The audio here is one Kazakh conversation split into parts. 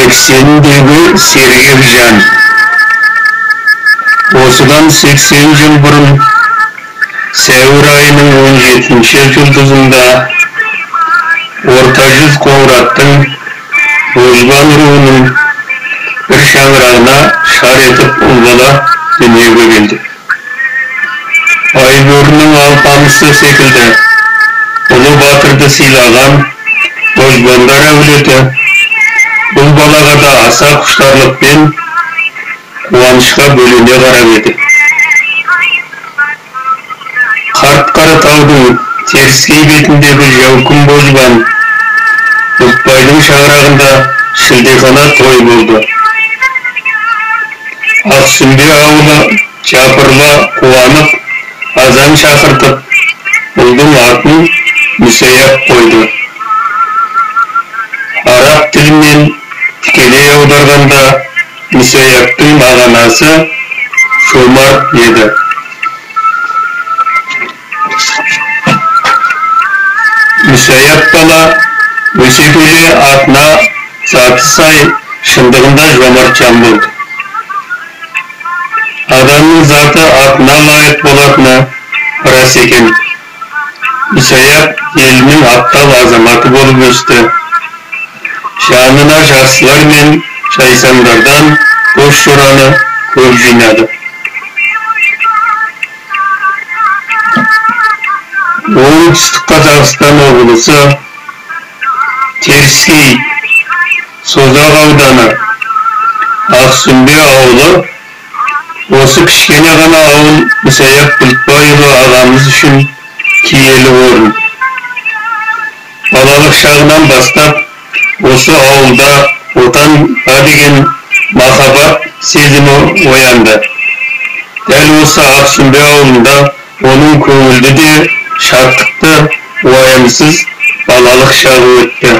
80-дегі сергек жан. Осыдан 80 жыл бұрын сәуір айының 17-ші жұлдызында Орта жүз Қоңыраттың Бозбан руының бір шаңырағына шар етіп ұл бала дүниеге келді. Айбөрінің алпамысы секілді ұлы батырды сыйлаған Бозбандар әулеті бұл балаға да аса құштарлықпен қуанышқа бөлене қарап еді. Қарт Қаратаудың теріскей бетіндегі Жәукім Бозбан Бұлтбайдың шаңырағында шілдехана той болды. Ақсүмбе ауылы жапырыла қуанып, азан шақыртып, ұлдың атын Мүсаяп қойды. Араб тілінен тікелей аударғанда Мүсаяптың мағынасы жомарт еді. Мүсаяп бала өсе келе атына заты сай шындығында жомарт жан болды. Адамның заты атына лайық болатыны рас екен. Мүсаяп елінің аптал азаматы болып өсті. Жанына жақсылар мен жайсаңдардан дос жораны көп жинады. Оңтүстік Қазақстан облысы Теріскей Созақ ауданы Ақсүмбе ауылы. Осы кішкене ғана ауыл Мүсаяп Бұлтбайұлы ағамыз үшін киелі орын. Балалық шағынан бастап осы ауылда отанға деген махаббат сезімі оянды. Дәл осы Ақсүмбе ауылында оның көңілді де шаттықты, уайымсыз балалық шағы өтті.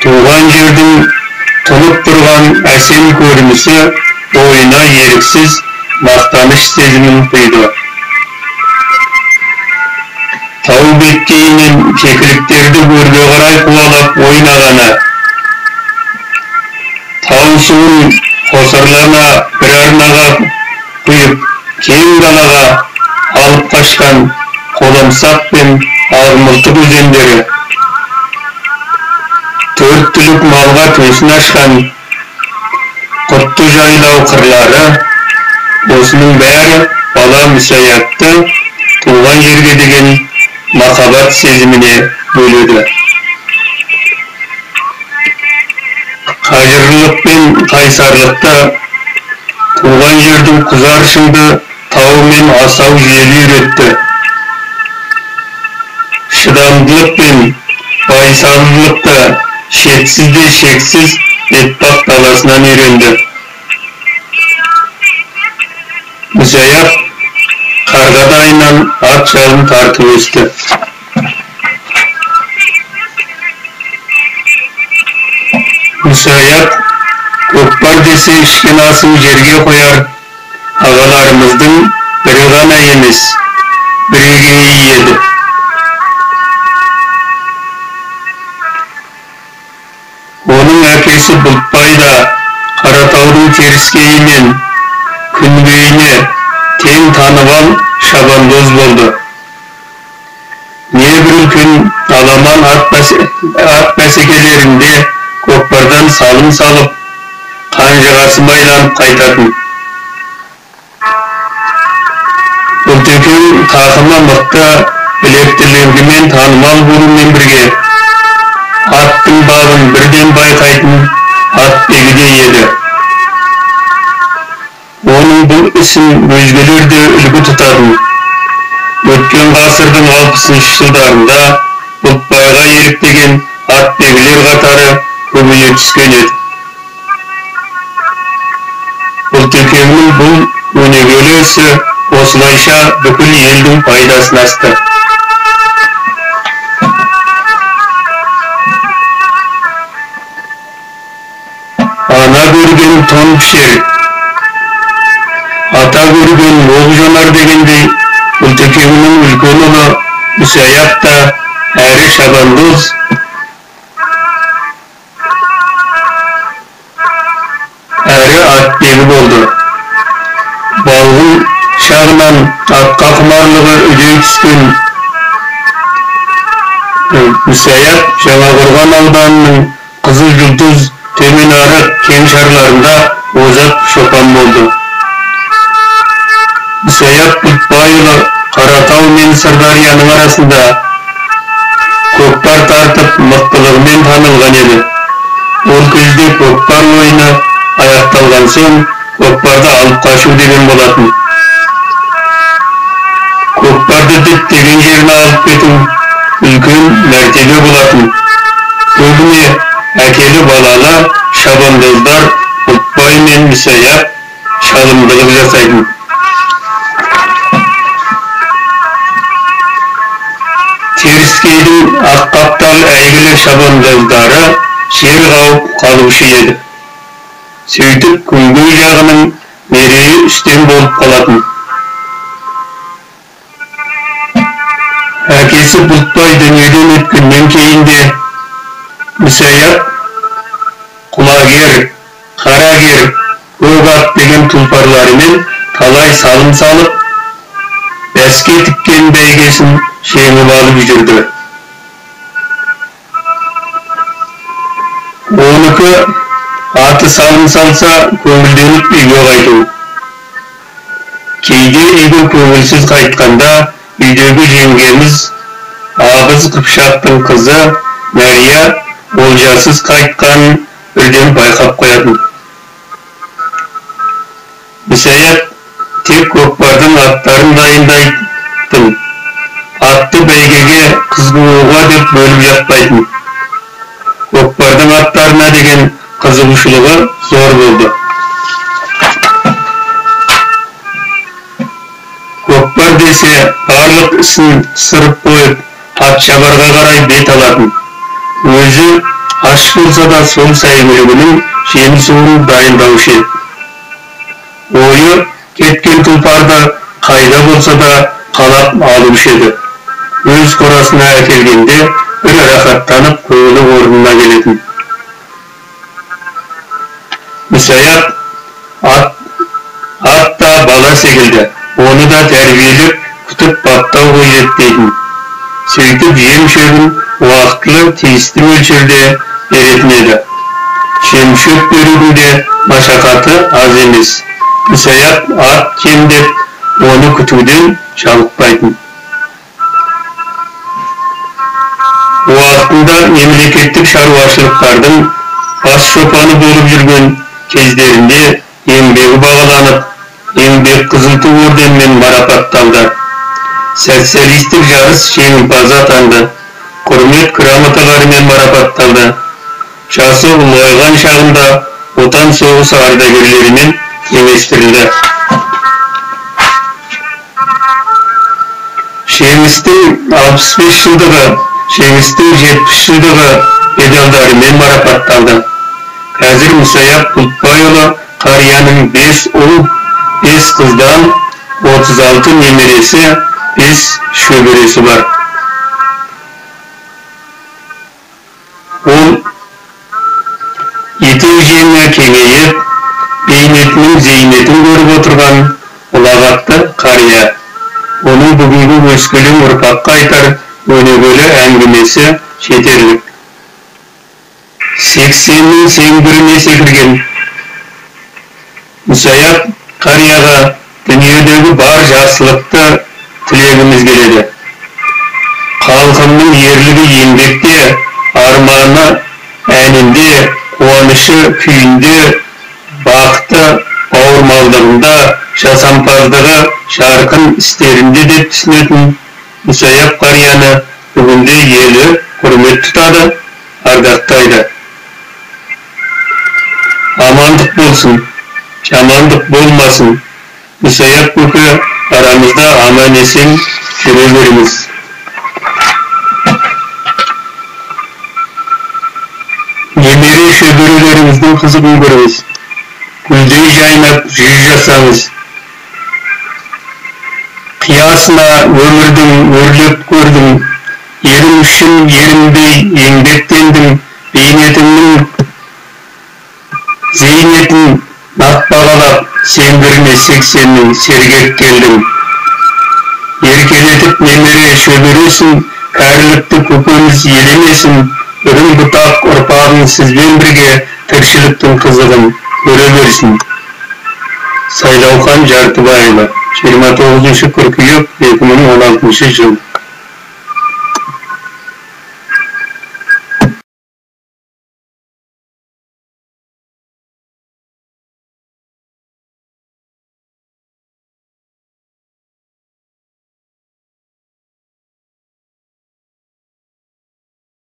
Туған жердің тұнып тұрған әсем көрінісі бойына еріксіз мақтаныш сезімін құйды. Тау беткейінен кекіліктерді өрге қарай қуалап ойнағаны, тау суын қосарлана бір арнаға құйып кең далаға алып қашқан Қоламсақ пен Ағмылтық өзендері, төрт түлік малға төсін ашқан құтты жайлау қырлары, осының бәрі бала Мүсаяпты туған жерге деген махаббат сезіміне бөледі. Қажырлық пен қайсарлықты туған жердің құзар шыңды тауы мен асау желі үйретті. Шыдамдылық пен байсалдылықты шетсіз де шексіз бетпақ даласынан үйренді. Мүсаяп қарғадайынан ат жалын тартып өсті. Мүсаяп көкпар десе ішкен асын жерге қояр ағаларымыздың бірі ғана емес, бірегейі еді. Оның әкесі Бұлтбай да Қаратаудың теріскейі мен күнгейіне тең танымал шабандоз болды. Небір үлкен аламан ат бәсекелерінде көкпардан салым салып, қанжығасы байланып қайтатын. Бұлтекең тақымы мықты білектілігімен танымал болумен бірге аттың бабын бірден байқайтын атбегі де еді. Оның бұл ісін өзгелер де үлгі тұтатын. Өткен ғасырдың 60-шы жылдарында Бұлтбайға еліктеген атбегілер қатары көбейе түскен еді. Бұлтекеңнің бұл өнегелі ісі осылайша бүкіл елдің пайдасына асты. Ана көрген тон пішер, ата көрген оқ жонар дегендей, Бұлтекеңнің үлкен ұлы Мүсаяп та әрі шабандоз, жағынан атқа құмарлығы үдей түскен Мүсаяп Жаңақорған ауданының Қызыл Жұлдыз, Төменарық кеңшарларында озат шопан болды. Мүсаяп Бұлтбайұлы Қаратау мен Сырдарияның арасында көкпар тартып мықтылығымен танылған еді. Ол кезде көкпар ойыны аяқталған соң көкпарды алып қашу деген болатын. Көкпарды діттеген жеріне алып кету үлкен мәртебе болатын. Көбіне әкелі балалы шабандоздар Бұлтбай мен Мүсаяп шалымдылық жасайтын. Теріскейдің аққаптал әйгілі шабандоздары жер қауып қалушы еді. Сөйтіп күнгей жағының мерейі үстем болып қалатын. Әкесі Бұлтбай дүниеден өткеннен кейін де Мүсаяп Құлагер, Қарагер, Көк ат деген тұлпарларымен талай салым салып, бәске тіккен бәйгесін жеңіп алып жүрді. Оныкі аты салым салса, көңілденіп үйге қайту. Кейде үйге көңілсіз қайтқанда үйдегі жеңгеміз Абыз Қыпшақтың қызы Мәрия олжасыз қайтқанын бірден байқап қоятын. Мүсаяп тек көкпардың аттарын дайындайтын. Атты бәйгеге, қыз қууға деп бөліп жатпайтын. Көкпардың аттарына деген қызығушылығы зор болды. Көкпар десе барлық ісін сырып қойып, ат шабарға қарай бет алатын. Өзі аш болса да сол сәйгүлігінің жем суын дайындаушы еді. Ойы кеткен тұлпарды қайда болса да қалап алушы еді. Өз қорасына әкелгенде бір рахаттанып көңілі орнына келетін. Мүсаяп ат та бала секілді, оны да тәрбиелеп, күтіп баптау қажет дейтін. Сөйтіп жем шөбін уақытылы тиісті мөлшерде беретін еді. Жем шөп берудің де машақаты аз емес. Мүсаяп ат кем деп оны күтуден жалықпайтын. Уақытында мемлекеттік шаруашылықтардың бас шопаны болып жүрген кездерінде еңбегі бағаланып, Еңбек Қызыл Ту орденімен марапатталды. Социалистік жарыс жеңімпазы атанды. Құрмет грамоталарымен марапатталды. Жасы ұлғайған шағында Отан соғысы ардагерлерімен теңестірілді. Жеңістің 65 жылдығы, Жеңістің 70 жылдығы медальдарымен марапатталды. Қазір Мүсаяп Бұлтбайұлы қарияның 5 ұл, 5 қыздан 36 немересі, 5 шөбересі бар. Ол етек жеңі кеңейіп, бейнетінің зейнетін көріп отырған ұлағатты қария. Оның бүгінгі өскелең ұрпаққа айтар өнегелі әңгімесі жетерлік. 80-нің сеңбіріне секірген Мүсаяп қарияға дүниедегі бар жақсылықты тілегіміз келеді. Халқымның ерлігі еңбекте, арманы әнінде, қуанышы күйінде, бақыты бауырмалдығында, жасампаздығы жарқын істерінде деп түсінетін Мүсаяп қарияны бүгінде елі құрмет тұтады, ардақтайды. Амандық болсын, жамандық болмасын. Мүсаяп көке арамызда аман-есен жүре беріңіз. Немере шөберелеріңіздің қызығын көріңіз. Гүлдей жайнап жүз жасаңыз. Қиясына өмірдің өрлеп көрдім, ерім үшін ерінбей еңбектендім, бейнетімнің зейнетін нақ бағалап, Ап, сен біріне 80-нің сергек келдің. Еркелетіп немере шөбересін, кәрілікті көкөніс елемесін, үрім бұтақ ұрпағың сізбен бірге тіршіліктің қызығын көре берсін. Сайлаухан Жартыбаева, 29 қыркүйек 2016 жыл.